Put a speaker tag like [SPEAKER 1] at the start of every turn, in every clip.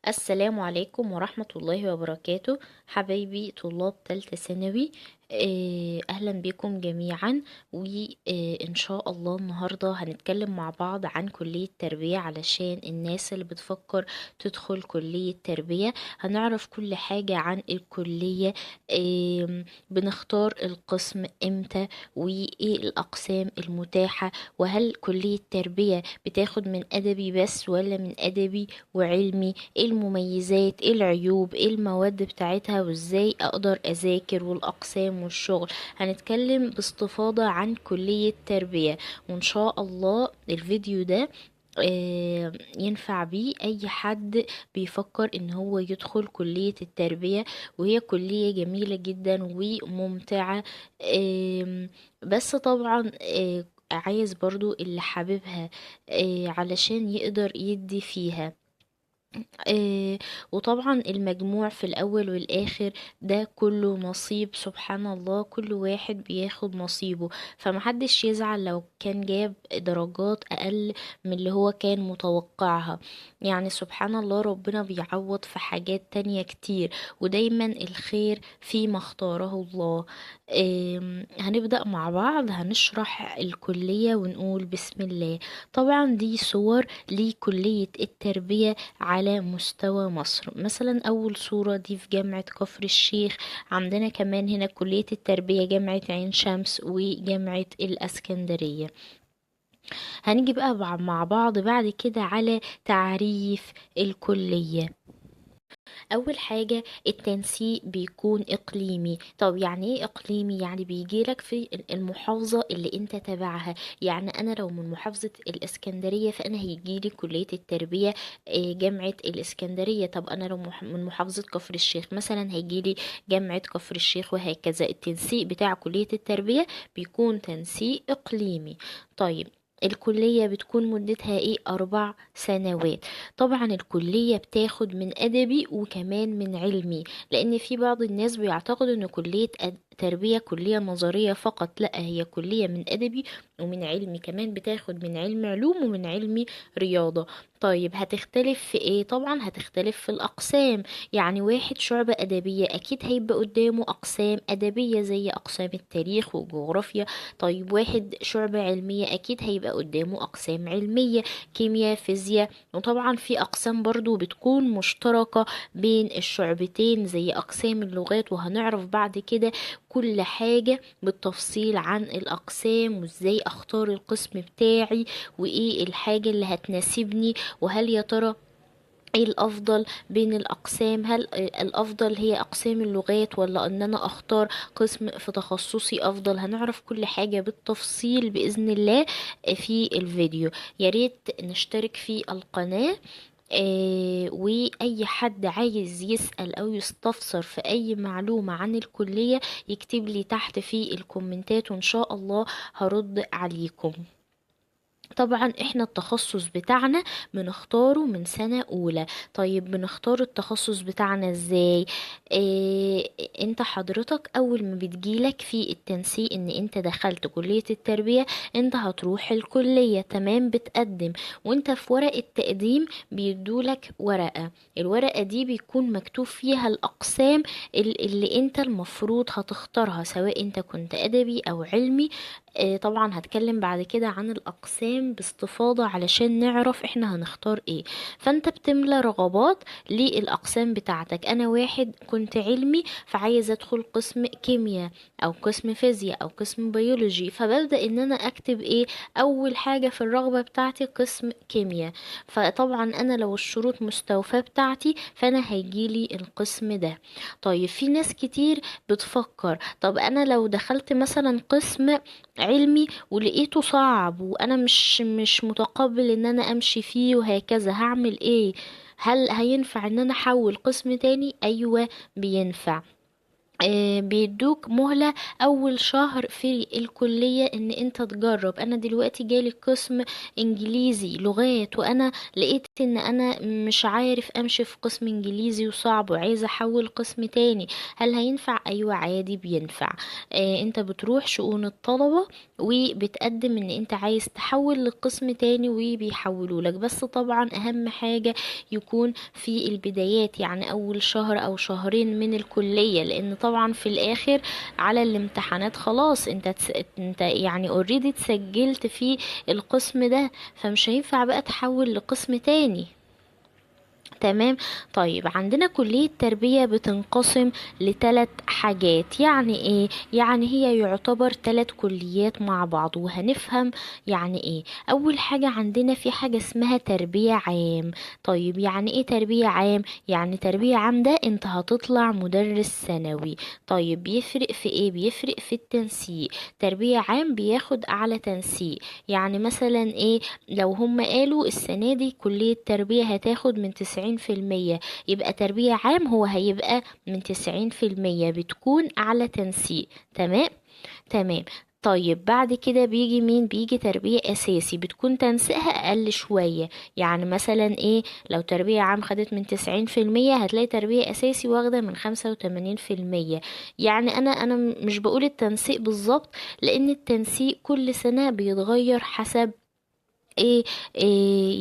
[SPEAKER 1] السلام عليكم ورحمة الله وبركاته. حبايبي طلاب تالتة ثانوي، أهلا بكم جميعا. وإن شاء الله النهاردة هنتكلم مع بعض عن كلية تربية، علشان الناس اللي بتفكر تدخل كلية تربية هنعرف كل حاجة عن الكلية. بنختار القسم امتى، وايه الأقسام المتاحة، وهل كلية تربية بتاخد من أدبي بس ولا من أدبي وعلمي، ايه المميزات، ايه العيوب، ايه المواد بتاعتها، وازاي اقدر اذاكر، والاقسام والشغل. هنتكلم باستفاضة عن كلية تربية، وان شاء الله الفيديو ده ينفع بيه اي حد بيفكر ان هو يدخل كلية التربية، وهي كلية جميلة جدا وممتعة. بس طبعا عايز برضو اللي حاببها علشان يقدر يدي فيها. وطبعا المجموع في الاول والاخر ده كله نصيب، سبحان الله كل واحد بياخد نصيبه، فمحدش يزعل لو كان جاب درجات اقل من اللي هو كان متوقعها. سبحان الله ربنا بيعوض في حاجات تانية كتير، ودايما الخير فيما اختاره الله. هنبدأ مع بعض، هنشرح الكلية ونقول بسم الله. طبعا دي صور لكلية التربية على مستوى مصر. مثلا أول صورة دي في جامعة كفر الشيخ، عندنا كمان هنا كلية التربية جامعة عين شمس وجامعة الأسكندرية. هنيجي بقى مع بعض بعد كده على تعريف الكلية. أول حاجة التنسيق بيكون إقليمي. طب يعني إيه إقليمي؟ يعني بيجيلك في المحافظة اللي أنت تبعها. يعني أنا لو من محافظة الإسكندرية فأنا هيجيلي كلية التربية، جامعة الإسكندرية. طب أنا لو من محافظة كفر الشيخ مثلا هيجيلي جامعة كفر الشيخ، وهكذا. التنسيق بتاع كلية التربية بيكون تنسيق إقليمي. طيب الكلية بتكون مدتها ايه؟ 4 سنوات. طبعا الكلية بتاخد من أدبي وكمان من علمي، لأن في بعض الناس بيعتقدوا إن كلية تربية كلية نظرية فقط. لا، هي كلية من أدبي ومن علمي، كمان بتاخد من علم علوم ومن علمي رياضة. طيب هتختلف في ايه؟ طبعا هتختلف في الأقسام. يعني واحد شعبة أدبية أكيد هيبقى قدامه أقسام أدبية زي أقسام التاريخ والجغرافيا. طيب واحد شعبة علمية أكيد هيبقى قدامه أقسام علمية، كيمياء، فيزياء. وطبعا في أقسام برضو بتكون مشتركة بين الشعبتين زي أقسام اللغات، وهنعرف بعد كده كل حاجة بالتفصيل عن الأقسام وإزاي أختار القسم بتاعي وإيه الحاجة اللي هتناسبني، وهل يا ترى ايه الافضل بين الاقسام، هل الافضل هي اقسام اللغات ولا ان انا اختار قسم في تخصصي افضل. هنعرف كل حاجة بالتفصيل باذن الله في الفيديو. يا ريت نشترك في القناة، واي حد عايز يسأل او يستفسر في اي معلومة عن الكلية يكتب لي تحت في الكومنتات، وان شاء الله هرد عليكم. طبعا احنا التخصص بتاعنا بنختاره من سنة اولى. طيب بنختار التخصص بتاعنا ازاي؟ انت حضرتك اول ما بتجيلك في التنسيق ان انت دخلت كلية التربية، انت هتروح الكلية، تمام، بتقدم، وانت في ورق التقديم بيدولك ورقة. الورقة دي بيكون مكتوب فيها الاقسام اللي انت المفروض هتختارها، سواء انت كنت ادبي او علمي. طبعا هتكلم بعد كده عن الاقسام باستفاضة علشان نعرف احنا هنختار ايه. فانت بتملى رغبات للاقسام بتاعتك. انا واحد كنت علمي فعايز ادخل قسم كيمياء او قسم فيزياء او قسم بيولوجي، فببدأ ان انا اكتب ايه اول حاجة في الرغبة بتاعتي، قسم كيمياء. فطبعا انا لو الشروط مستوفاة بتاعتي فانا هيجيلي القسم ده. طيب في ناس كتير بتفكر، طب انا لو دخلت مثلا قسم علمي ولقيته صعب وانا مش متقبل ان انا امشي فيه وهكذا، هعمل ايه؟ هل هينفع ان انا احول قسم تاني؟ ايوه بينفع. بيدوك مهلة اول شهر في الكلية ان انت تجرب. انا دلوقتي جالي قسم انجليزي لغات، وانا لقيت ان انا مش عارف امشي في قسم انجليزي وصعب وعايزة احول قسم تاني، هل هينفع؟ ايوه عادي بينفع. انت بتروح شؤون الطلبة وبتقدم ان انت عايز تحول لقسم تاني وبيحولوا لك. بس طبعا اهم حاجة يكون في البدايات، يعني اول شهر او شهرين من الكلية، لان طبعا في الاخر على الامتحانات خلاص انت يعني already اتسجلت في القسم ده، فمش هينفع بقى تحول لقسم تاني. تمام. طيب عندنا كلية تربية بتنقسم لثلاث حاجات. يعني ايه؟ يعني هي يعتبر 3 كليات مع بعض، وهنفهم يعني ايه. اول حاجة عندنا في حاجة اسمها تربية عام. طيب يعني ايه تربية عام؟ يعني تربية عام ده انت هتطلع مدرس ثانوي. طيب بيفرق في ايه؟ بيفرق في التنسيق. تربية عام بياخد اعلى تنسيق، يعني مثلا ايه، لو هم قالوا السنة دي كلية تربية هتاخد من 90%، يبقى تربية عام هو هيبقى من 90%، بتكون أعلى تنسيق. تمام تمام. طيب بعد كده بيجي مين؟ بيجي تربية أساسي، بتكون تنسيقها أقل شوية. يعني مثلا إيه، لو تربية عام خدت من 90% هتلاقي تربية أساسي واخدة من 85%. يعني أنا مش بقول التنسيق بالظبط، لأن التنسيق كل سنة بيتغير حسب إيه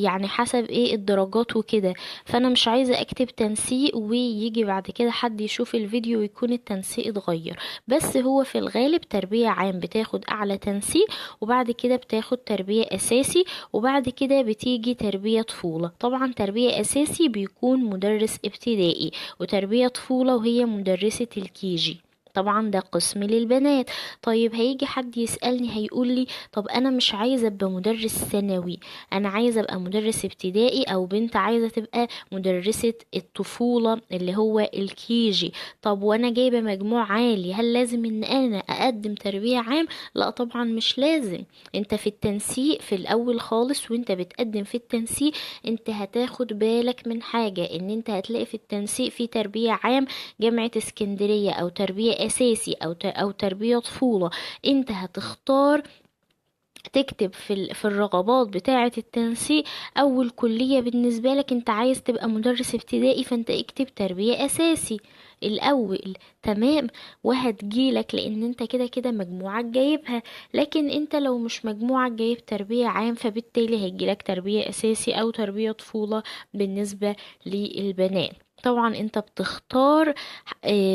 [SPEAKER 1] يعني حسب ايه الدرجات وكده، فانا مش عايزة اكتب تنسيق ويجي بعد كده حد يشوف الفيديو ويكون التنسيق اتغير. بس هو في الغالب تربية عام بتاخد اعلى تنسيق، وبعد كده بتاخد تربية اساسي، وبعد كده بتيجي تربية طفولة. طبعا تربية اساسي بيكون مدرس ابتدائي، وتربية طفولة وهي مدرسة الكيجي. طبعا ده قسم للبنات. طيب هيجي حد يسألني هيقول لي طب انا مش عايزة ابقى مدرس ثانوي، انا عايزة ابقى مدرس ابتدائي، او بنت عايزة تبقى مدرسة الطفولة اللي هو الكيجي. طب وانا جايبة مجموع عالي، هل لازم ان انا اقدم تربية عام؟ لا طبعا مش لازم. انت في التنسيق في الاول خالص وانت بتقدم في التنسيق انت هتاخد بالك من حاجة، ان انت هتلاقي في التنسيق في تربية عام جامعة اسكندرية، او تربية اساسي، او تربية طفولة. انت هتختار تكتب في الرغبات بتاعة التنسيق اول كلية بالنسبة لك انت عايز تبقى مدرس ابتدائي، فانت اكتب تربية اساسي الاول. تمام. وهتجيلك لان انت كده كده مجموعك جايبها. لكن انت لو مش مجموعك جايب تربية عام فبالتالي هيجيلك تربية اساسي او تربية طفولة بالنسبة للبنات. طبعا انت بتختار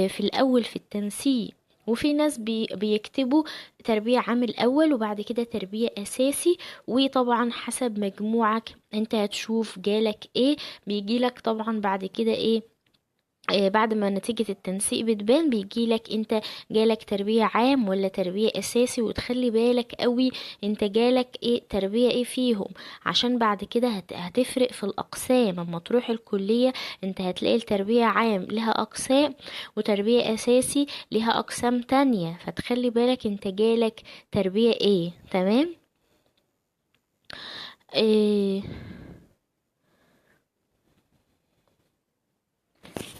[SPEAKER 1] في الاول في التنسيق. وفي ناس بيكتبوا تربية عام الاول وبعد كده تربية اساسي، وطبعا حسب مجموعك انت هتشوف جالك ايه. بيجيلك طبعا بعد كده ايه، بعد ما نتيجة التنسيق بتبان بيجيلك انت جالك تربية عام ولا تربية اساسي، وتخلي بالك قوي انت جالك ايه تربية ايه فيهم، عشان بعد كده هتفرق في الاقسام. اما تروح الكلية انت هتلاقي التربية عام لها اقسام وتربية اساسي لها اقسام تانية، فتخلي بالك انت جالك تربية ايه. تمام. إيه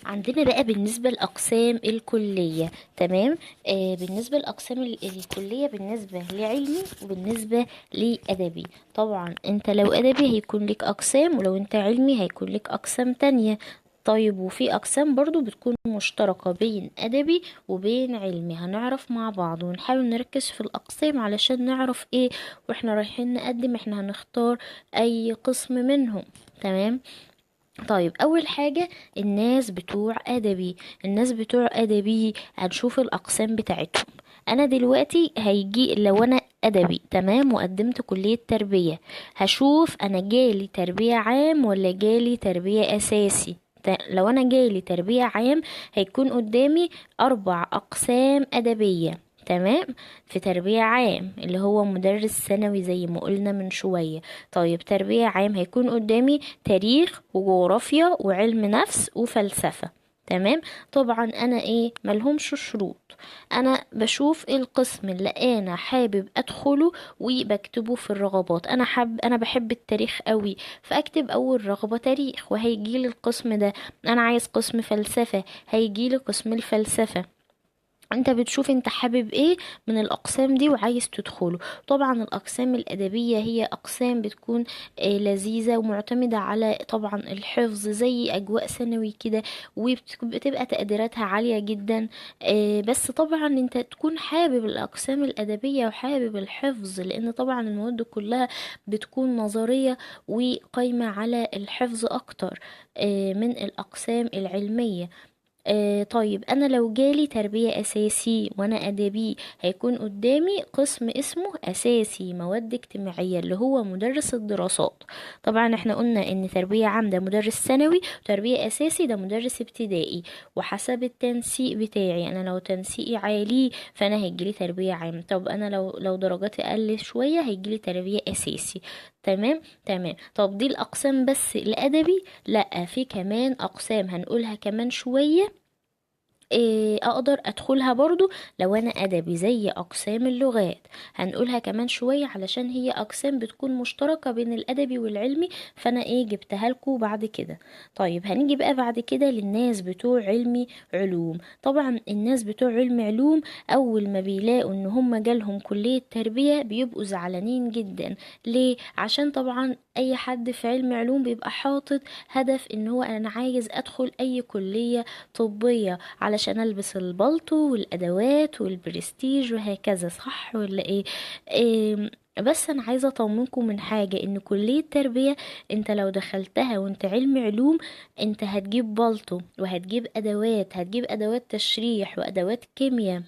[SPEAKER 1] عندنا بقى بالنسبة لأقسام الكلية. تمام. بالنسبة لأقسام الكلية بالنسبة لعلمي وبالنسبة لأدبي. طبعا انت لو أدبي هيكون لك أقسام، ولو انت علمي هيكون لك أقسام تانية. طيب وفي أقسام برضو بتكون مشتركة بين أدبي وبين علمي، هنعرف مع بعض ونحاول نركز في الأقسام علشان نعرف ايه واحنا رايحين نقدم احنا هنختار أي قسم منهم. تمام. طيب اول حاجة الناس بتوع ادبي، الناس بتوع ادبي هنشوف الاقسام بتاعتهم. انا دلوقتي هيجي لو انا ادبي، تمام، وقدمت كلية تربية، هشوف انا جالي تربية عام ولا جالي تربية اساسي. لو انا جالي تربية عام هيكون قدامي 4 اقسام ادبية، تمام، في تربية عام اللي هو مدرس ثانوي زي ما قلنا من شوية. طيب تربية عام هيكون قدامي تاريخ وجغرافيا وعلم نفس وفلسفة. تمام. طبعا انا ايه ملهمش شروط، انا بشوف القسم اللي انا حابب ادخله وبكتبه في الرغبات. انا بحب التاريخ قوي، فاكتب اول رغبة تاريخ وهيجيلي القسم ده. انا عايز قسم فلسفة، هيجيلي قسم الفلسفة. انت بتشوف انت حابب ايه من الاقسام دي وعايز تدخله. طبعا الاقسام الادبية هي اقسام بتكون لذيذة ومعتمدة على طبعا الحفظ زي اجواء ثانوي كده، وبتبقى تقديراتها عالية جدا. بس طبعا انت تكون حابب الاقسام الادبية وحابب الحفظ، لان طبعا المواد كلها بتكون نظرية وقايمة على الحفظ اكتر من الاقسام العلمية. طيب انا لو جالي تربية اساسي وانا ادبي، هيكون قدامي قسم اسمه اساسي مواد اجتماعية اللي هو مدرس الدراسات. طبعا احنا قلنا ان تربية عام ده مدرس ثانوي، وتربية اساسي ده مدرس ابتدائي. وحسب التنسيق بتاعي، انا لو تنسيقي عالي فانا هيجيلي تربية عام، طب انا لو درجاتي اقل شوية هيجيلي تربية اساسي. تمام تمام. طب دي الاقسام بس الادبي؟ لا، في كمان اقسام هنقولها كمان شوية اقدر ادخلها برضو لو انا ادبي، زي اقسام اللغات هنقولها كمان شوية علشان هي اقسام بتكون مشتركة بين الادبي والعلمي، فانا جبتها لكم بعد كده. طيب هنيجي بقى بعد كده للناس بتوع علمي علوم. طبعا الناس بتوع علمي علوم اول ما بيلاقوا ان هم جالهم كلية تربية بيبقوا زعلانين جدا. ليه؟ عشان طبعا اي حد في علم علوم بيبقى حاطط هدف ان هو انا عايز ادخل اي كلية طبية علشان البس البلطو والادوات والبرستيج وهكذا، صح ولا ايه؟ بس انا عايزه اطمنكم من حاجه، ان كليه تربيه انت لو دخلتها وانت علم علوم انت هتجيب بلطو وهتجيب ادوات، هتجيب ادوات تشريح وادوات كيمياء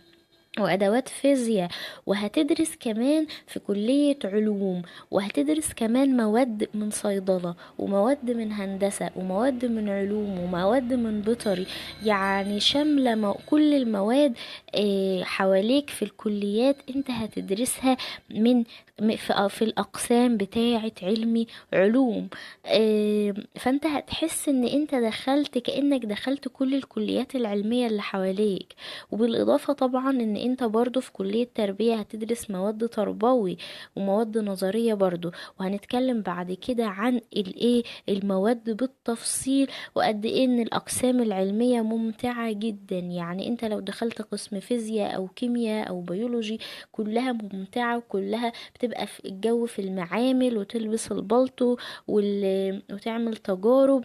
[SPEAKER 1] وأدوات فيزياء، وهتدرس كمان في كلية علوم، وهتدرس كمان مواد من صيدلة ومواد من هندسة ومواد من علوم ومواد من بيطري، يعني شاملة كل المواد حواليك في الكليات انت هتدرسها من في الأقسام بتاعة علمي علوم. فانت هتحس ان انت دخلت كأنك دخلت كل الكليات العلمية اللي حواليك. وبالإضافة طبعا ان انت برضو في كلية تربية هتدرس مواد تربوي ومواد نظرية برضو، وهنتكلم بعد كده عن الايه المواد بالتفصيل، وقد ايه ان الاقسام العلمية ممتعة جدا. يعني انت لو دخلت قسم فيزياء او كيمياء او بيولوجي كلها ممتعة، وكلها بتبقى في الجو في المعامل وتلبس البلطو وتعمل تجارب.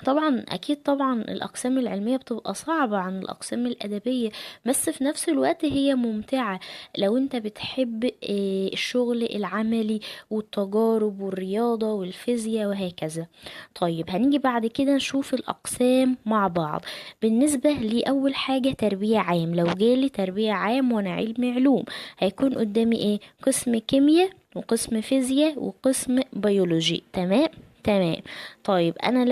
[SPEAKER 1] طبعا اكيد طبعا الاقسام العلمية بتبقى صعبة عن الاقسام الادبية، بس في نفس الوقت هي ممتعة لو انت بتحب الشغل العملي والتجارب والرياضة والفيزياء وهكذا. طيب هنيجي بعد كده نشوف الاقسام مع بعض. بالنسبة لأول حاجة تربية عام، لو جالي تربية عام وانا علمي علوم هيكون قدامي ايه؟ قسم كيمياء وقسم فيزياء وقسم بيولوجي. تمام تمام. طيب انا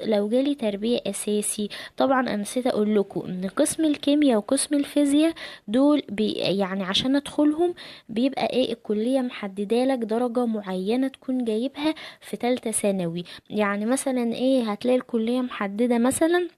[SPEAKER 1] لو جالي تربية اساسي، طبعا انا نسيت اقول لكم ان قسم الكيمياء وقسم الفيزياء دول يعني عشان ادخلهم بيبقى ايه الكلية محددة لك درجة معينة تكون جايبها في ثالثة ثانوي. يعني مثلا ايه، هتلاقي الكلية محددة مثلا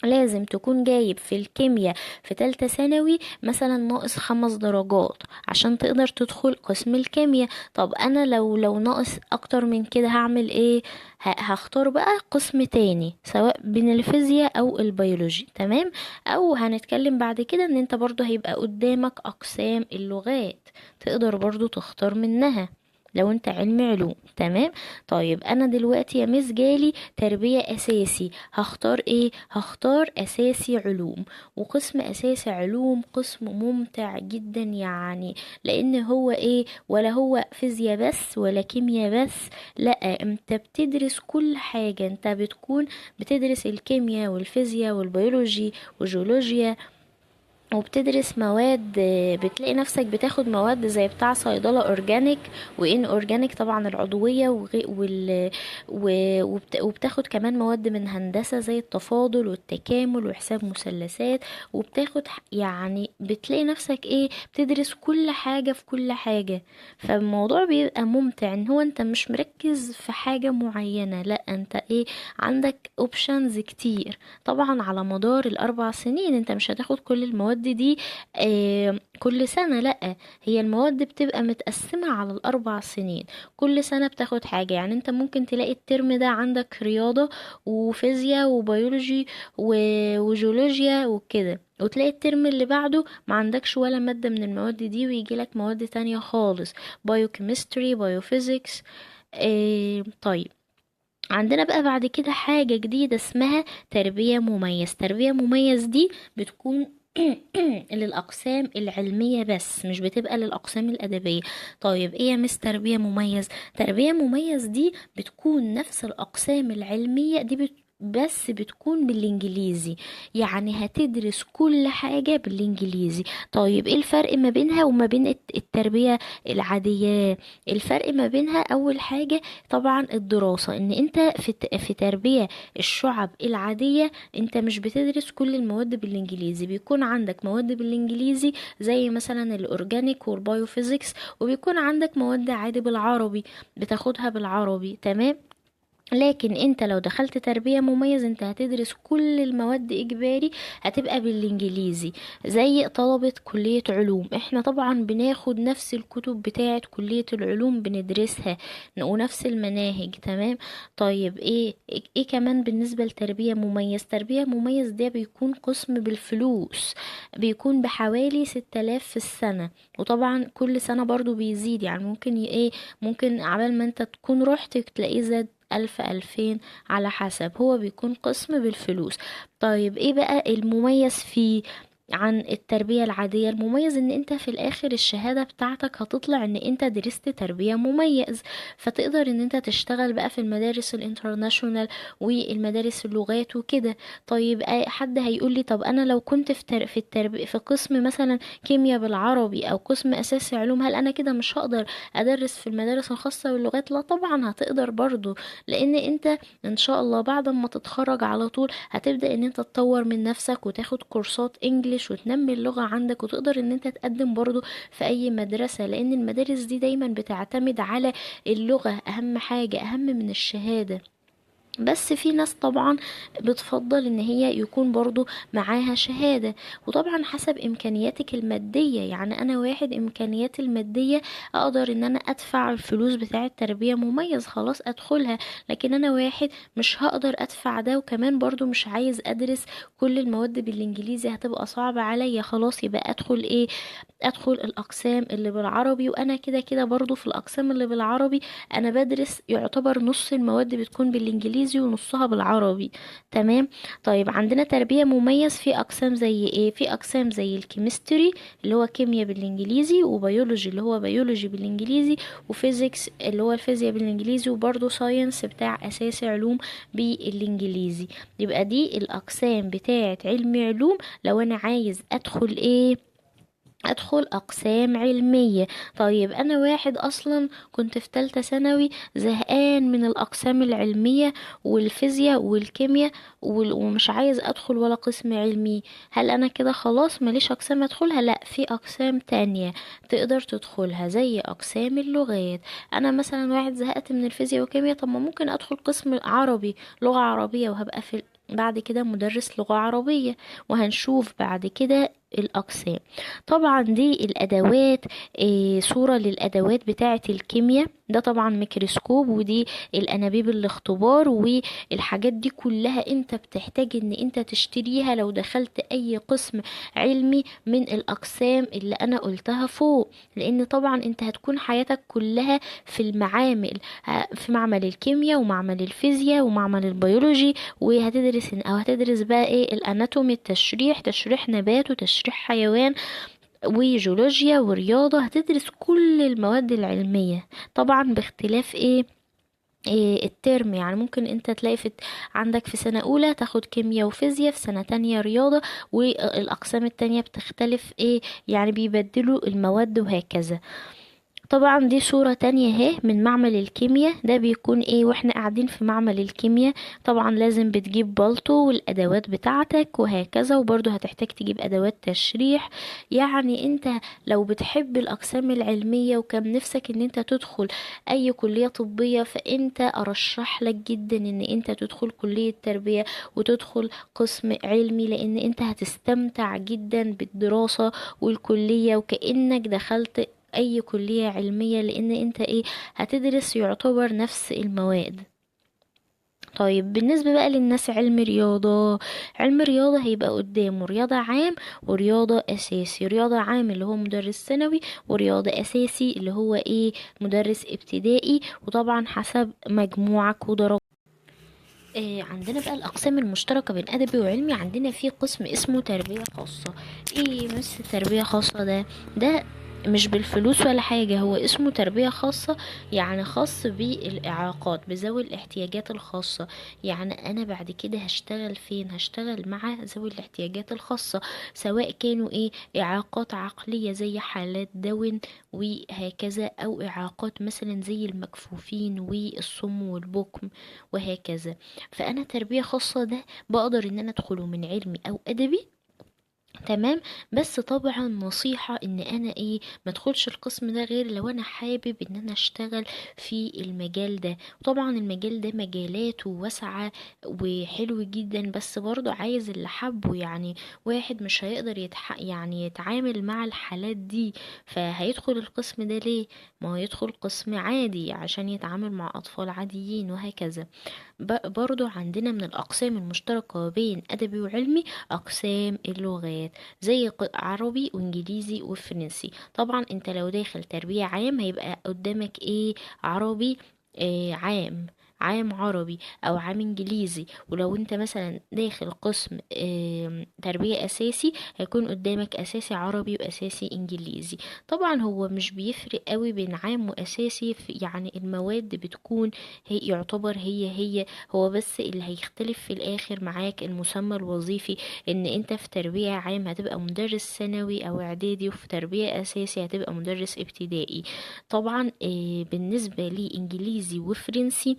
[SPEAKER 1] لازم تكون جايب في الكيمياء في تالتة ثانوي مثلا ناقص 5 درجات عشان تقدر تدخل قسم الكيمياء. طب انا لو ناقص اكتر من كده هعمل ايه؟ هختار بقى قسم تاني سواء بين الفيزياء او البيولوجي. تمام. او هنتكلم بعد كده ان انت برضو هيبقى قدامك اقسام اللغات تقدر برضو تختار منها لو انت علمي علوم. تمام. طيب انا دلوقتي يا مس جالي تربية اساسي، هختار ايه؟ هختار اساسي علوم. وقسم اساسي علوم قسم ممتع جدا، يعني لان هو ايه، ولا هو فيزياء بس ولا كيمياء بس، لا انت بتدرس كل حاجة. انت بتكون بتدرس الكيمياء والفيزياء والبيولوجي وجيولوجيا، وبتدرس مواد، بتلاقي نفسك بتاخد مواد زي بتاع صيدلة organic و inorganic طبعا العضوية، وبتاخد كمان مواد من هندسة زي التفاضل والتكامل وحساب مثلثات، وبتاخد يعني بتلاقي نفسك ايه، بتدرس كل حاجة في كل حاجة. فالموضوع بيبقى ممتع ان هو انت مش مركز في حاجة معينة، لا انت ايه عندك options كتير. طبعا على مدار ال4 سنين انت مش هتاخد كل المواد المواد دي كل سنة، لأ، هي المواد بتبقى متقسمة على ال4 سنين، كل سنة بتاخد حاجة. يعني انت ممكن تلاقي الترم ده عندك رياضة وفيزياء وبيولوجي وجيولوجيا وكده، وتلاقي الترم اللي بعده ما عندكش ولا مادة من المواد دي، ويجي لك مواد تانية خالص، biochemistry، biophysics. طيب عندنا بقى بعد كده حاجة جديدة اسمها تربية مميز. تربية مميز دي بتكون للأقسام العلمية بس، مش بتبقى للأقسام الأدبية. طيب ايه يا مس تربية مميز؟ تربية مميز دي بتكون نفس الأقسام العلمية دي بس بتكون بالإنجليزي، يعني هتدرس كل حاجة بالإنجليزي. طيب ايه الفرق ما بينها وما بين التربية العادية؟ الفرق ما بينها أول حاجة طبعا الدراسة، ان انت في تربية الشعب العادية انت مش بتدرس كل المواد بالإنجليزي، بيكون عندك مواد بالإنجليزي زي مثلا ال organic وال biophysics، وبيكون عندك مواد عادي بالعربي بتاخدها بالعربي، تمام. لكن انت لو دخلت تربية مميز انت هتدرس كل المواد اجباري، هتبقى بالانجليزي زي طلبة كلية علوم. احنا طبعا بناخد نفس الكتب بتاعة كلية العلوم بندرسها ونفس المناهج، تمام. طيب ايه كمان بالنسبة لتربية مميز؟ تربية مميز ده بيكون قسم بالفلوس، بيكون بحوالي 6000 في السنة، وطبعا كل سنة برضو بيزيد، يعني ممكن ممكن عبال ما انت تكون رحت تلاقيه زاد 1000 2000 على حسب، هو بيكون قسم بالفلوس. طيب ايه بقى المميز فيه عن التربية العادية؟ المميز ان انت في الاخر الشهادة بتاعتك هتطلع ان انت درست تربية مميز، فتقدر ان انت تشتغل بقى في المدارس ال international والمدارس اللغات وكده. طيب حد هيقول لي طب انا لو كنت في قسم مثلا كيمياء بالعربي او قسم اساسي علوم، هل انا كده مش هقدر ادرس في المدارس الخاصة باللغات؟ لا طبعا هتقدر برضو، لان انت ان شاء الله بعد ما تتخرج على طول هتبدأ ان انت تطور من نفسك وتاخد كورسات English وتنمي اللغة عندك، وتقدر ان انت تقدم برضو في اي مدرسة، لان المدارس دي دايما بتعتمد على اللغة، اهم حاجة، اهم من الشهادة. بس في ناس طبعا بتفضل ان هي يكون برضو معاها شهادة، وطبعا حسب امكانياتك المادية. يعني انا واحد امكانياتي المادية اقدر ان انا ادفع الفلوس بتاعة تربية مميز، خلاص ادخلها، لكن انا واحد مش هقدر ادفع ده، وكمان برضو مش عايز ادرس كل المواد بالانجليزي، هتبقى صعبة عليا، خلاص يبقى ادخل ايه؟ ادخل الاقسام اللي بالعربي. وانا كده كده برضو في الاقسام اللي بالعربي انا بدرس يعتبر نص المواد بتكون بالانجليزي ونصها بالعربي، تمام. طيب عندنا تربية مميز في اقسام زي ايه؟ في اقسام زي ال chemistry اللي هو كيمياء بالانجليزي، وبيولوجي اللي هو بيولوجي بالانجليزي، و physics اللي هو الفيزياء بالانجليزي، وبرضو science بتاع اساسي علوم بالانجليزي. يبقى دي الاقسام بتاعة علمي علوم لو انا عايز ادخل ايه؟ ادخل اقسام علمية. طيب انا واحد اصلا كنت في تالتة ثانوي زهقان من الاقسام العلمية والفيزياء والكيمياء ومش عايز ادخل ولا قسم علمي، هل انا كده خلاص ماليش اقسام ادخلها؟ لا، في اقسام تانية تقدر تدخلها زي اقسام اللغات. انا مثلا واحد زهقت من الفيزياء والكيمياء، طب ما ممكن ادخل قسم عربي، لغة عربية، وهبقى في بعد كده مدرس لغة عربية، وهنشوف بعد كده الأقسام. طبعا دي الأدوات، صورة للأدوات بتاعة الكيمياء، ده طبعا ميكروسكوب، ودي الأنابيب الاختبار، والحاجات دي كلها انت بتحتاج ان انت تشتريها لو دخلت اي قسم علمي من الأقسام اللي انا قلتها فوق، لان طبعا انت هتكون حياتك كلها في المعامل، في معمل الكيمياء ومعمل الفيزياء ومعمل البيولوجي، وهتدرس او هتدرس بقى ايه ال anatomy، التشريح، تشريح نبات وتشريح حيوان، وجيولوجيا ورياضة، هتدرس كل المواد العلمية طبعا باختلاف ايه الترم. يعني ممكن انت تلاقي عندك في سنة اولى تاخد كيمياء وفيزياء، في سنة تانية رياضة، والاقسام التانية بتختلف ايه، يعني بيبدلوا المواد وهكذا. طبعا دي صورة تانية اهي من معمل الكيمياء. ده بيكون ايه واحنا قاعدين في معمل الكيمياء، طبعا لازم بتجيب بالطو والادوات بتاعتك وهكذا، وبرضو هتحتاج تجيب ادوات تشريح. يعني انت لو بتحب الاقسام العلمية وكان نفسك ان انت تدخل اي كلية طبية، فانت ارشح لك جدا ان انت تدخل كلية تربية وتدخل قسم علمي، لان انت هتستمتع جدا بالدراسة والكلية وكأنك دخلت اي كلية علمية، لان انت ايه هتدرس يعتبر نفس المواد. طيب بالنسبة بقى للناس علم رياضة، علم رياضة هيبقى قدامه رياضة عام ورياضة اساسي. رياضة عام اللي هو مدرس ثانوي، ورياضة اساسي اللي هو ايه مدرس ابتدائي، وطبعا حسب مجموعك ودرجتك. عندنا بقى الأقسام المشتركة بين أدبي وعلمي. عندنا في قسم اسمه تربية خاصة. ايه بس تربية خاصة ده؟ ده مش بالفلوس ولا حاجة، هو اسمه تربية خاصة يعني خاص بالإعاقات، بذوي الاحتياجات الخاصة. يعني أنا بعد كده هشتغل فين؟ هشتغل مع ذوي الاحتياجات الخاصة، سواء كانوا إيه إعاقات عقلية زي حالات داون وهكذا، أو إعاقات مثلا زي المكفوفين والصم والبكم وهكذا. فأنا تربية خاصة ده بقدر إن أنا أدخله من علمي أو أدبي، تمام. بس طبعا نصيحة ان انا ايه ما ادخلش القسم ده غير لو انا حابب ان انا اشتغل في المجال ده. وطبعا المجال ده مجالاته واسعة وحلو جدا، بس برضو عايز اللي حبه، يعني واحد مش هيقدر يعني يتعامل مع الحالات دي، فهيدخل القسم ده ليه؟ ما هو يدخل قسم عادي عشان يتعامل مع اطفال عاديين وهكذا. برضو عندنا من الأقسام المشتركة بين أدبي وعلمي أقسام اللغات زي عربي وإنجليزي وفرنسي. طبعا انت لو داخل تربية عام هيبقى قدامك ايه عربي، إيه عام عربي او عام انجليزي. ولو انت مثلا داخل قسم تربية اساسي هيكون قدامك اساسي عربي واساسي انجليزي. طبعا هو مش بيفرق قوي بين عام واساسي، يعني المواد بتكون هي يعتبر هي هو بس اللي هيختلف في الاخر معاك المسمى الوظيفي، ان انت في تربية عام هتبقى مدرس ثانوي او اعدادي، وفي تربية اساسي هتبقى مدرس ابتدائي. طبعا بالنسبة لانجليزي وفرنسي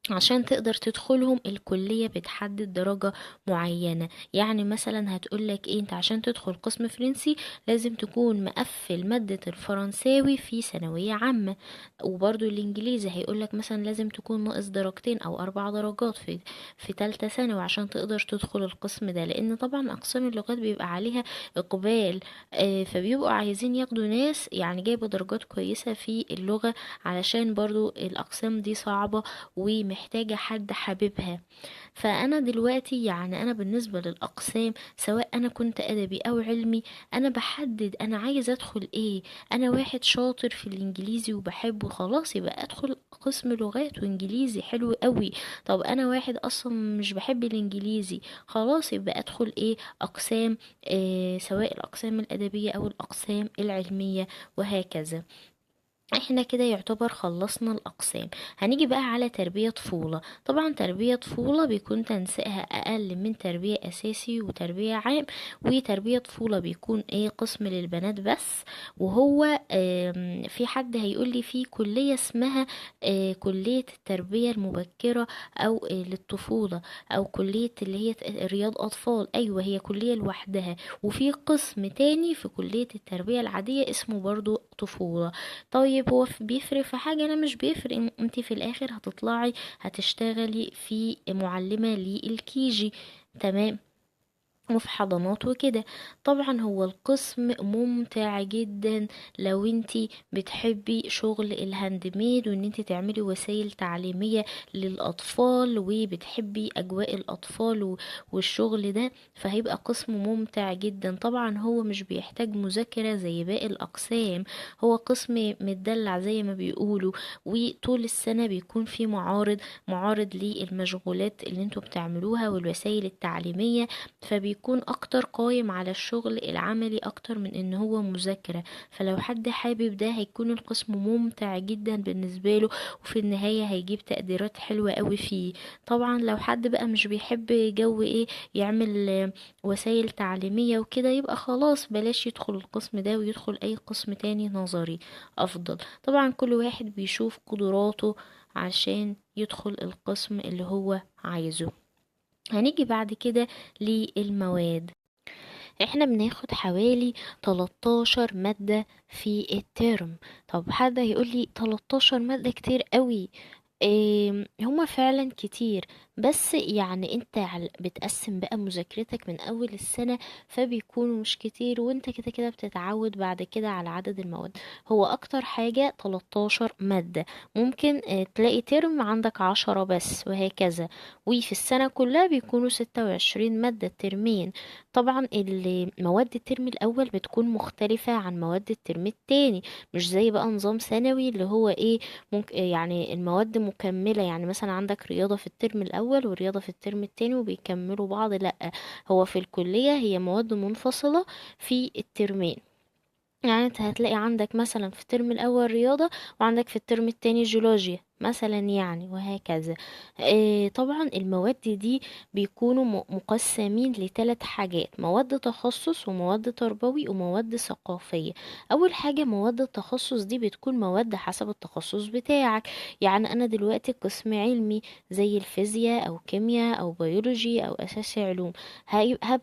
[SPEAKER 1] عشان تقدر تدخلهم الكلية بتحدد درجة معينة، يعني مثلا هتقولك ايه انت عشان تدخل قسم فرنسي لازم تكون مقفل مادة الفرنساوي في ثانوية عامة، وبرضو الانجليزي هيقولك مثلا لازم تكون ناقص درجتين او 4 درجات في تالتة ثانوي عشان تقدر تدخل القسم ده، لان طبعا اقسام اللغات بيبقى عليها اقبال، فبيبقوا عايزين ياخدوا ناس يعني جايبة درجات كويسة في اللغة، علشان برضو الاقسام دي صعبة ومحتاجة حد حاببها. فأنا دلوقتي يعني أنا بالنسبة للأقسام سواء أنا كنت أدبي أو علمي أنا بحدد أنا عايز أدخل إيه. أنا واحد شاطر في الإنجليزي وبحبه، خلاص يبقى أدخل قسم لغات وإنجليزي حلو قوي. طب أنا واحد أصلا مش بحب الإنجليزي، خلاص يبقى أدخل إيه أقسام، سواء الأقسام الأدبية أو الأقسام العلمية وهكذا. احنا كده يعتبر خلصنا الأقسام. هنيجي بقى على تربية طفولة. طبعا تربية طفولة بيكون تنسيقها أقل من تربية أساسي وتربية عام، وتربية طفولة بيكون ايه قسم للبنات بس. وهو في حد هيقول لي في كلية اسمها كلية التربية المبكرة أو للطفولة، أو كلية اللي هي رياض أطفال. أيوة هي كلية لوحدها، وفي قسم تاني في كلية التربية العادية اسمه برضو طفولة. طيب هو بيفرق في حاجة؟ لا مش بيفرق، انت في الاخر هتطلعي هتشتغلي في معلمة للكيجي، تمام، وفي حضانات وكده. طبعا هو القسم ممتع جدا لو انتي بتحبي شغل ال handmade وان انتي تعملي وسائل تعليمية للاطفال وبتحبي اجواء الاطفال والشغل ده، فهيبقى قسم ممتع جدا. طبعا هو مش بيحتاج مذاكرة زي باقي الاقسام، هو قسم متدلع زي ما بيقولوا، وطول السنة بيكون في معارض للمشغولات اللي انتوا بتعملوها والوسائل التعليمية، فبيكون بيكون اكتر قايم على الشغل العملي اكتر من ان هو مذاكرة. فلو حد حابب ده هيكون القسم ممتع جدا بالنسبة له، وفي النهاية هيجيب تقديرات حلوة قوي فيه. طبعا لو حد بقى مش بيحب جو ايه يعمل وسائل تعليمية وكده، يبقى خلاص بلاش يدخل القسم ده ويدخل اي قسم تاني نظري افضل. طبعا كل واحد بيشوف قدراته عشان يدخل القسم اللي هو عايزه. هنيجي بعد كده للمواد. احنا بناخد حوالي 13 مادة في الترم. طب حد هيقولي 13 مادة كتير قوي. إيه، هما فعلا كتير، بس انت بتقسم بقى مذاكرتك من اول السنة فبيكونوا مش كتير، وانت كده كده بتتعود بعد كده على عدد المواد. هو اكتر حاجة 13 مادة، ممكن تلاقي ترم عندك 10 بس وهكذا، وفي السنة كلها بيكونوا 26 مادة ترمين. طبعا مواد الترم الاول بتكون مختلفة عن مواد الترم التاني، مش زي بقى نظام ثانوي اللي هو ايه ممكن المواد مكملة، مثلا عندك رياضة في الترم الأول ورياضة في الترم التاني وبيكملوا بعض. لأ، هو في الكلية هي مواد منفصلة في الترمين. انت هتلاقي عندك مثلا في الترم الأول رياضة، وعندك في الترم التاني جيولوجيا مثلا وهكذا. طبعا المواد دي بيكونوا مقسمين لثلاث حاجات: مواد تخصص ومواد تربوي ومواد ثقافية. أول حاجة مواد التخصص دي بتكون مواد حسب التخصص بتاعك. أنا دلوقتي قسم علمي زي الفيزياء أو كيمياء أو بيولوجي أو أساسي علوم،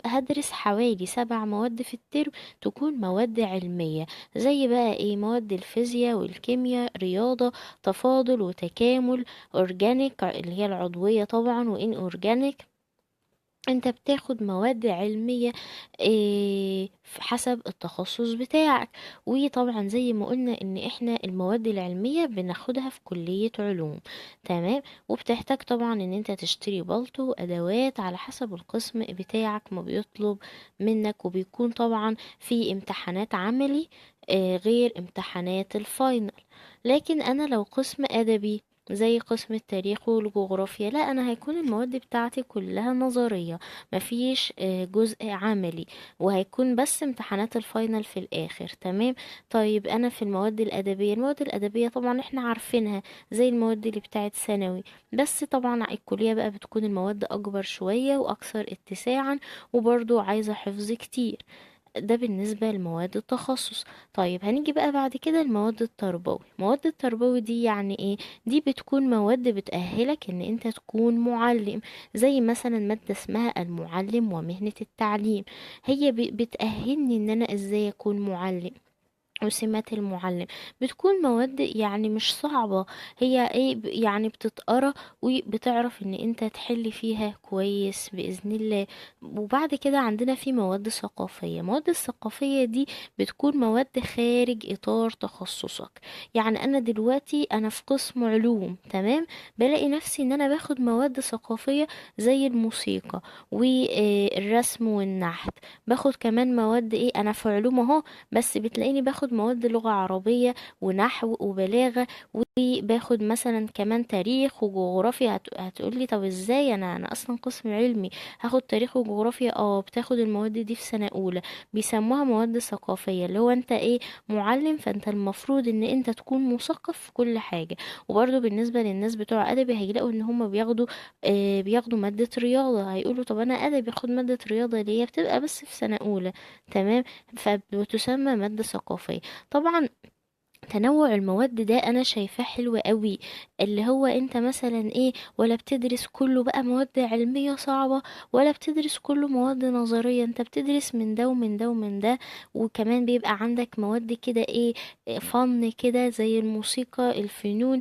[SPEAKER 1] هدرس حوالي 7 مواد في الترم تكون مواد علمية، زي بقى إيه مواد الفيزياء والكيمياء، رياضة، تفاضل وتكامل، organic اللي هي العضوية طبعا، و inorganic. انت بتاخد مواد علمية حسب التخصص بتاعك. وطبعا زي ما قلنا ان احنا المواد العلمية بناخدها في كلية علوم، تمام. وبتحتاج طبعا ان انت تشتري بالطو وادوات على حسب القسم بتاعك ما بيطلب منك، وبيكون طبعا في امتحانات عملي، غير امتحانات ال final. لكن انا لو قسم ادبي زي قسم التاريخ والجغرافيا، لا، انا هيكون المواد بتاعتي كلها نظرية، مفيش جزء عملي، وهيكون بس امتحانات ال final في الاخر، تمام. طيب انا في المواد الادبية، المواد الادبية طبعا احنا عارفينها زي المواد اللي بتاعت ثانوي، بس طبعا الكلية بقى بتكون المواد اكبر شوية واكثر اتساعا، وبرضو عايزة حفظ كتير. ده بالنسبة لمواد التخصص. طيب هنيجي بقى بعد كده المواد التربوي. مواد التربوي دي يعني ايه؟ دي بتكون مواد بتأهلك ان انت تكون معلم، زي مثلا مادة اسمها المعلم ومهنة التعليم، هي بتأهلني ان انا ازاي اكون معلم وسمات المعلم. بتكون مواد مش صعبة، هي ايه بتتقرا وبتعرف ان انت تحل فيها كويس بإذن الله. وبعد كده عندنا في مواد ثقافية. مواد الثقافية دي بتكون مواد خارج اطار تخصصك. انا دلوقتي في قسم علوم، تمام، بلاقي نفسي ان انا باخد مواد ثقافية زي الموسيقى والرسم والنحت، باخد كمان مواد ايه، انا في علوم اهو، بس بتلاقيني باخد مواد لغة عربية ونحو وبلاغة، وباخد مثلا كمان تاريخ وجغرافيا. هتقولي طب ازاي انا اصلا قسم علمي هاخد تاريخ وجغرافيا؟ بتاخد المواد دي في سنة اولى، بيسموها مواد ثقافية، اللي هو انت ايه معلم، فانت المفروض ان انت تكون مثقف في كل حاجة. وبرضو بالنسبة للناس بتوع ادبي هيلاقوا ان هما بياخدوا مادة رياضة، هيقولوا طب انا ادبي اخد مادة رياضة ليه؟ بتبقى بس في سنة اولى، تمام، فبتسمى مادة ثقافية. طبعا تنوع المواد ده انا شايفاه حلو قوي، اللي هو انت مثلا ايه، ولا بتدرس كله بقى مواد علمية صعبة، ولا بتدرس كله مواد نظرية، انت بتدرس من ده ومن ده ومن ده، وكمان بيبقى عندك مواد كده ايه فن كده زي الموسيقى، الفنون.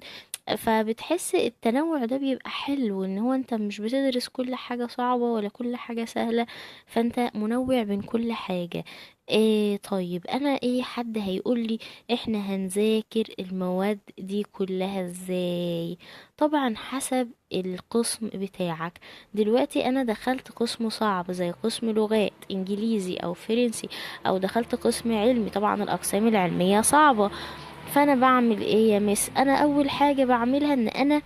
[SPEAKER 1] فبتحس التنوع ده بيبقى حلو، ان هو انت مش بتدرس كل حاجة صعبة ولا كل حاجة سهلة، فانت منوع بين كل حاجة. إيه طيب انا ايه، حد هيقولي احنا هنذاكر المواد دي كلها ازاي؟ طبعا حسب القسم بتاعك. دلوقتي انا دخلت قسم صعب زي قسم لغات انجليزي او فرنسي، او دخلت قسم علمي، طبعا الاقسام العلمية صعبة، فانا بعمل ايه يا مس؟ انا اول حاجة بعملها ان انا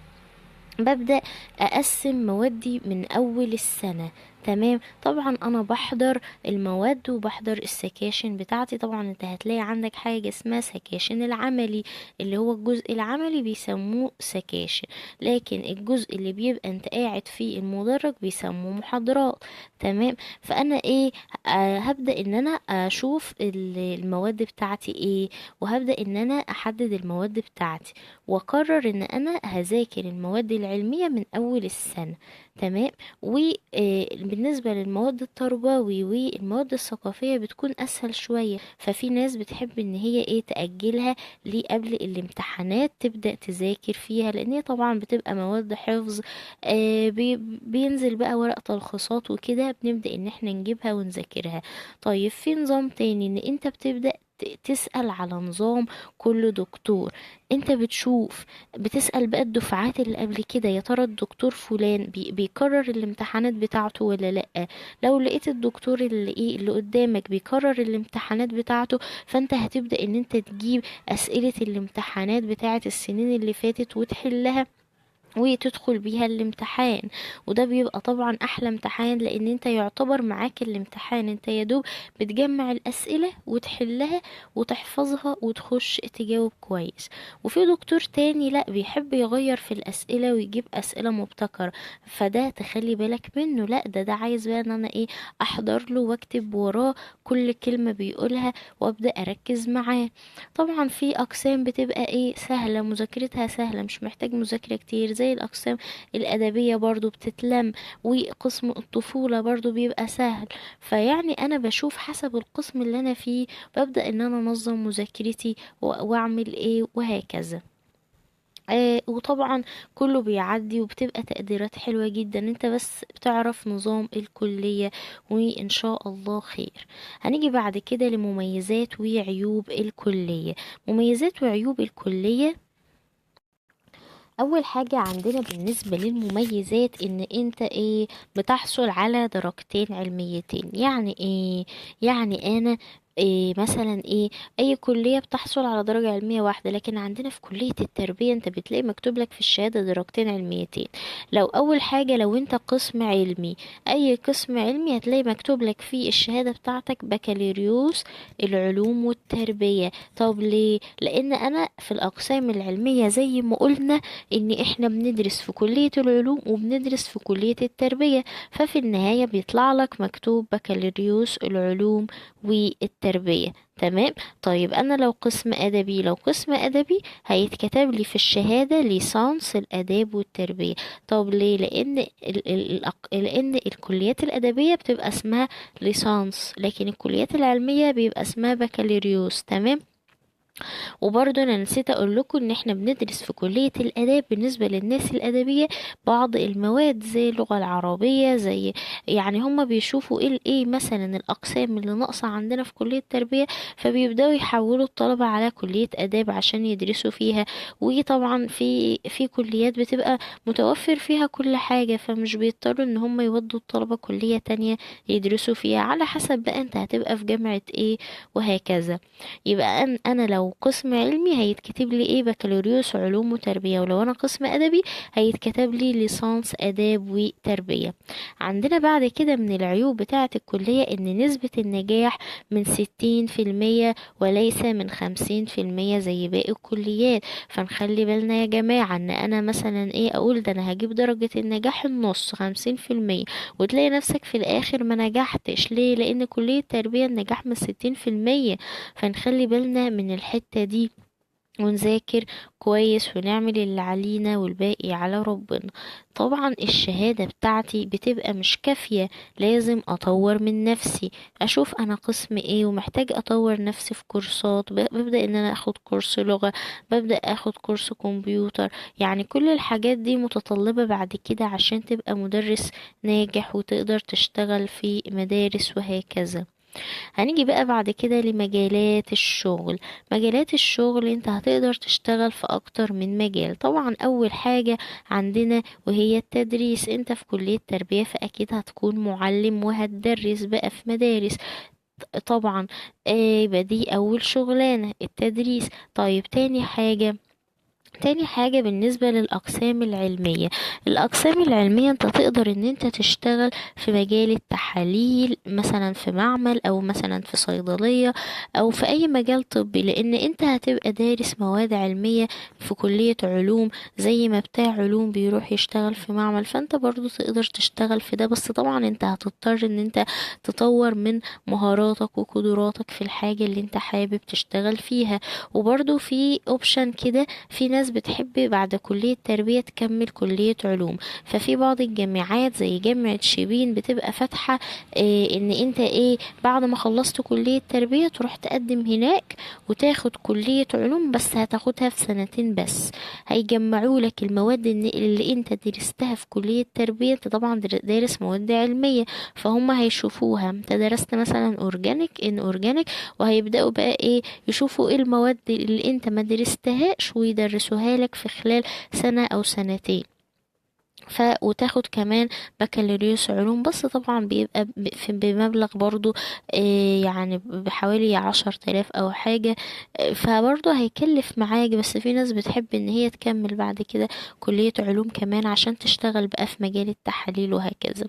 [SPEAKER 1] ببدأ اقسم موادي من اول السنة، تمام. طبعا انا بحضر المواد وبحضر السكاشن بتاعتي. طبعا انت هتلاقي عندك حاجة اسمها سكاشن العملي، اللي هو الجزء العملي بيسموه سكاشن، لكن الجزء اللي بيبقى انت قاعد فيه المدرج بيسموه محاضرات. تمام. فانا ايه، هبدأ ان انا اشوف المواد بتاعتي ايه، وهبدأ ان انا احدد المواد بتاعتي، واقرر ان انا هذاكر المواد العلمية من اول السنة. تمام. وبالنسبة للمواد التربوي والمواد الثقافية بتكون اسهل شوية، ففي ناس بتحب ان هي ايه تأجلها لقبل الامتحانات تبدأ تذاكر فيها، لان هي طبعا بتبقى مواد حفظ. بينزل بقى ورق تلخيصات وكده، بنبدأ ان احنا نجيبها ونذاكرها. طيب في نظام تاني ان انت بتبدأ تسأل على نظام كل دكتور، انت بتشوف، بتسأل بقى الدفعات اللي قبل كده، يا ترى الدكتور فلان بيكرر الامتحانات بتاعته ولا لأ. لو لقيت الدكتور اللي قدامك بيكرر الامتحانات بتاعته، فانت هتبدأ ان انت تجيب أسئلة الامتحانات بتاعة السنين اللي فاتت وتحلها وتدخل بيها الامتحان. وده بيبقى طبعا احلى امتحان، لان انت يعتبر معاك الامتحان، انت يدوب بتجمع الاسئلة وتحلها وتحفظها وتخش تجاوب كويس. وفي دكتور تاني لا، بيحب يغير في الاسئلة ويجيب اسئلة مبتكرة، فده تخلي بالك منه، لا ده عايز بقى ان انا احضر له واكتب وراه كل كلمة بيقولها وابدأ اركز معاه. طبعا في اقسام بتبقى سهلة، مذاكرتها سهلة، مش محتاج مذاكرة كتير، زي الأقسام الأدبية برضو بتتلم، وقسم الطفولة برضو بيبقى سهل. فيعني أنا بشوف حسب القسم اللي أنا فيه، ببدأ إن أنا أنظم مذاكرتي وأعمل إيه وهكذا. وطبعا كله بيعدي وبتبقى تقديرات حلوة جدا، انت بس بتعرف نظام الكلية وإن شاء الله خير. هنيجي بعد كده لمميزات وعيوب الكلية. مميزات وعيوب الكلية، اول حاجة عندنا بالنسبة للمميزات ان انت بتحصل على درجتين علميتين. يعني ايه؟ يعني انا إيه مثلا إيه اي كلية بتحصل على درجة علمية واحدة، لكن عندنا في كلية التربية انت بتلاقي مكتوب لك في الشهادة درجتين علميتين. لو اول حاجة لو انت قسم علمي، اي قسم علمي هتلاقي مكتوب لك في الشهادة بتاعتك بكالوريوس العلوم والتربية. طب ليه؟ لان انا في الاقسام العلمية زي ما قلنا ان احنا بندرس في كلية العلوم وبندرس في كلية التربية، ففي النهاية بيطلع لك مكتوب بكالوريوس العلوم والتربية. تمام. طيب انا لو قسم ادبي، لو قسم ادبي هيتكتب لي في الشهادة ليسانس الاداب والتربية. طب ليه؟ لان الكليات الادبية بتبقى اسمها ليسانس، لكن الكليات العلمية بيبقى اسمها بكالوريوس. تمام. وبرضه انا نسيت اقول لكم ان احنا بندرس في كلية الاداب بالنسبة للناس الادبية بعض المواد زي اللغة العربية، زي يعني هما بيشوفوا ايه الايه مثلا الاقسام اللي ناقصة عندنا في كلية التربية، فبيبدأوا يحولوا الطلبة على كلية اداب عشان يدرسوا فيها. وطبعا في كليات بتبقى متوفر فيها كل حاجة، فمش بيضطروا ان هما يودوا الطلبة كلية تانية يدرسوا فيها، على حسب بقى انت هتبقى في جامعة ايه وهكذا. يبقى انا لو قسم علمي هيتكتب لي ايه بكالوريوس علوم وتربية، ولو انا قسم ادبي هيتكتب لي ليسانس اداب وتربية. عندنا بعد كده من العيوب بتاعة الكلية ان نسبة النجاح من 60% وليس من 50% زي باقي الكليات. فنخلي بالنا يا جماعة ان انا مثلا اقول ده انا هجيب درجة النجاح النص 50%، وتلاقي نفسك في الاخر ما نجحتش. ليه؟ لان كلية التربية النجاح من 60%. فنخلي بالنا من الحتة دي ونذاكر كويس ونعمل اللي علينا والباقي على ربنا. طبعا الشهادة بتاعتي بتبقى مش كافية، لازم اطور من نفسي، اشوف انا قسم ايه ومحتاج اطور نفسي في كورسات، ببدأ ان انا اخد كورس لغة، ببدأ اخد كورس كمبيوتر. كل الحاجات دي متطلبة بعد كده عشان تبقى مدرس ناجح وتقدر تشتغل في مدارس وهكذا. هنيجي بقى بعد كده لمجالات الشغل. مجالات الشغل انت هتقدر تشتغل في اكتر من مجال. طبعا اول حاجة عندنا وهي التدريس. انت في كلية تربية فاكيد هتكون معلم وهتدرس بقى في مدارس طبعا، يبقى دي اول شغلانة التدريس. طيب تاني حاجة تاني حاجة بالنسبة للأقسام العلمية، الأقسام العلمية انت تقدر ان انت تشتغل في مجال التحاليل، مثلا في معمل او مثلا في صيدلية او في اي مجال طبي، لان انت هتبقى دارس مواد علمية في كلية علوم، زي ما بتاع علوم بيروح يشتغل في معمل، فانت برضو تقدر تشتغل في ده. بس طبعا انت هتضطر ان انت تطور من مهاراتك وقدراتك في الحاجة اللي انت حابب تشتغل فيها. وبرضو في option كده، في ناس بتحب بعد كلية تربية تكمل كلية علوم، ففي بعض الجامعات زي جامعة شبين بتبقى فاتحة ان انت بعد ما خلصت كلية تربية تروح تقدم هناك وتاخد كلية علوم، بس هتاخدها في سنتين بس، هيجمعوا لك المواد اللي انت درستها في كلية تربية. انت طبعا دارس مواد علمية، فهم هيشوفوها انت درست مثلا organic inorganic، وهيبدأوا بقى يشوفوا ايه المواد اللي انت ما درستهاش ويدرسوها لك في خلال سنة او سنتين. وتاخد كمان بكالوريوس علوم، بس طبعا بيبقى بمبلغ برضو يعني بحوالي 10,000 او حاجة، فبرضو هيكلف معاك. بس في ناس بتحب ان هي تكمل بعد كده كلية علوم كمان عشان تشتغل بقى في مجال التحاليل وهكذا.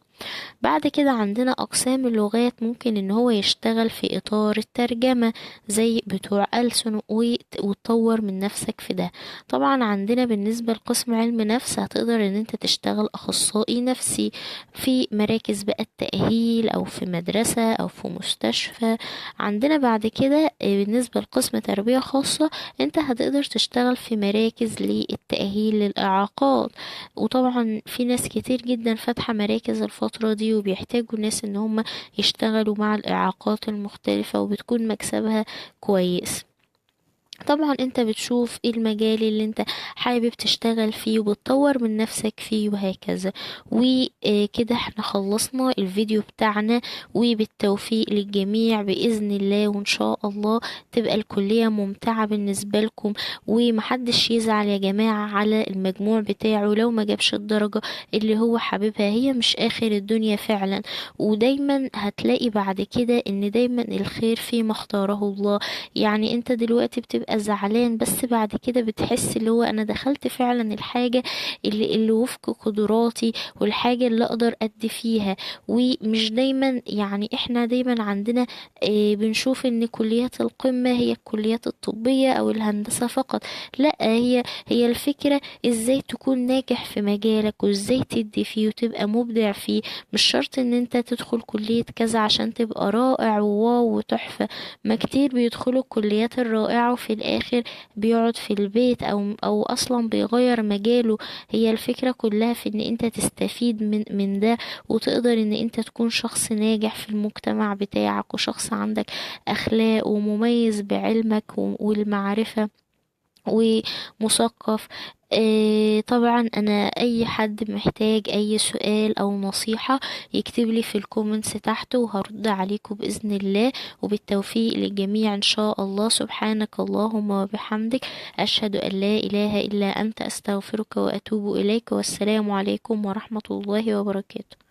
[SPEAKER 1] بعد كده عندنا أقسام اللغات، ممكن إن هو يشتغل في إطار الترجمة زي بتوع ألسن وتطور من نفسك في ده. طبعا عندنا بالنسبة لقسم علم نفس، هتقدر إن انت تشتغل أخصائي نفسي في مراكز بقى التأهيل أو في مدرسة أو في مستشفى. عندنا بعد كده بالنسبة لقسم تربية خاصة، انت هتقدر تشتغل في مراكز للتأهيل للإعاقات، وطبعا في ناس كتير جدا فاتحة مراكز الفترة دي وبيحتاجوا ناس ان هم يشتغلوا مع الإعاقات المختلفة، وبتكون مكسبها كويس. طبعا انت بتشوف ايه المجال اللي انت حابب تشتغل فيه وبتطور من نفسك فيه وهكذا. وكده احنا خلصنا الفيديو بتاعنا، وبالتوفيق للجميع بإذن الله، وان شاء الله تبقى الكلية ممتعة بالنسبة لكم، ومحدش يزعل يا جماعة على المجموع بتاعه لو ما جابش الدرجة اللي هو حاببها، هي مش آخر الدنيا فعلا. ودايما هتلاقي بعد كده ان دايما الخير فيما اختاره الله. يعني انت دلوقتي بتبقى زعلان، بس بعد كده بتحس اللي هو انا دخلت فعلا الحاجة اللي وفق قدراتي والحاجة اللي اقدر ادي فيها. ومش دايما يعني احنا دايما عندنا بنشوف ان كليات القمة هي الكليات الطبية او الهندسة فقط، لا، هي الفكرة ازاي تكون ناجح في مجالك وازاي تدي فيه وتبقى مبدع فيه. مش شرط ان انت تدخل كلية كذا عشان تبقى رائع وواو وتحفة، ما كتير بيدخلوا الكليات الرائعة وفي الاخر بيقعد في البيت او اصلا بيغير مجاله. هي الفكرة كلها في ان انت تستفيد من ده، وتقدر ان انت تكون شخص ناجح في المجتمع بتاعك، وشخص عندك اخلاق ومميز بعلمك والمعرفة ومثقف. طبعا انا اي حد محتاج اي سؤال او نصيحة يكتب لي في ال comments تحت وهرد عليكم بإذن الله. وبالتوفيق للجميع ان شاء الله. سبحانك اللهم وبحمدك، اشهد ان لا اله الا انت، استغفرك واتوب اليك، والسلام عليكم ورحمة الله وبركاته.